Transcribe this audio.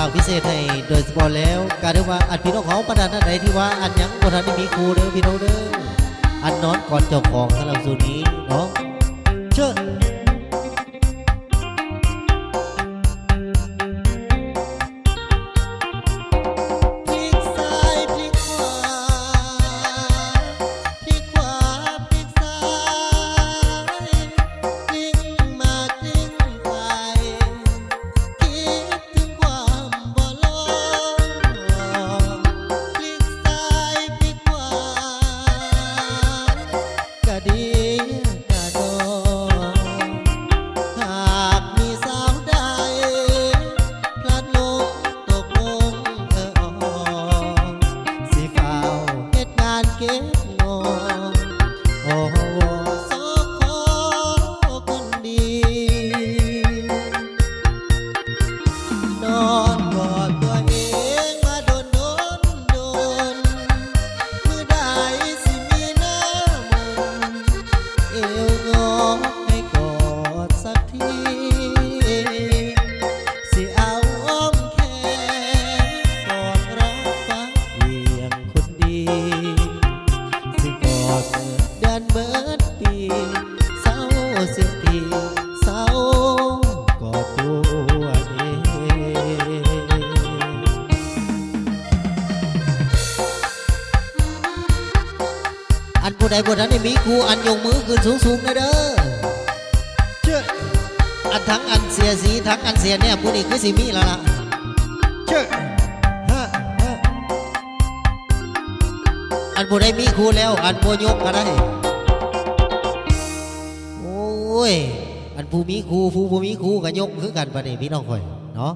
າກພິເສດໃຫ້ໂດຍສະເພາະແລ້ວ ກະຖືວ່າອັນພີ່ນ້ອງເຮົາບັນດາທ່ານໃດທີ່ວ່າອັນຍັງບໍ່ທັນໄດ້ມີຄູ່ເດີພີ່ນ້ອງເດີ ອັນນອນກອດເຈົ້າຂອງສຳລັບຊຸດນີ້ເນາະ ເຊີນ. ພລິກຊ້າຍພລິກຂວາ ພລິກຂວາພລິກຊ້າຍ ກລິ້ງມາກລິ້ງໄປ ຄິດເຖິງຄວາມບໍ່ລອດ ພລິກຊ້າຍພລິກຂວາ ກະດີກະດໍ ຫາກມີສາວໃດ ພລັດຫຼົງຕົກລົງເອີອອ ຊິຟ້າວເຮັດງານເກັບງອ ໂອ້ ໂສໂຄຄົນດີ ນອນກອດຕົວເອງມາດົນໆ ດົນ ມື້ໃດຊິມີໜ້າມົນ ເອວງອໃຫ້ກອດສັກທີ ຊິເອົາອ້ອມແຂນກອດຮັກຟັງພຽງຄົນດີ ຊິກອດເໝິດເດືອນເໝິດປີ ເຊົາເສຍທີ ເຊົາກອດຕົວເອງ. ອັນຜູ້ໃດບໍ່ທັນໄດ້ມີຄູ່ ອັນຍົກມືຂຶ້ນສູງໆແດ່ເດີ. ເຈີ ອັນທັງອັນເສຍສີ ທັງອັນເສຍແນມ ຜູ້ນີ້ຄືຊິມີແລ້ວລະ. ເຈີ ຮະ ຮະ ອັນຜູ້ໃດມີຄູ່ແລ້ວ ອັນບໍ່ຍົກກະໄດ້. ໂອ້ຍ ອັນຜູ້ມີຄູ່ ຜູ້ບໍ່ມີຄູ່ກະຍົກຄືກັນ ບາດນີ້ພີ່ນ້ອງຂ້ອຍເນາະ.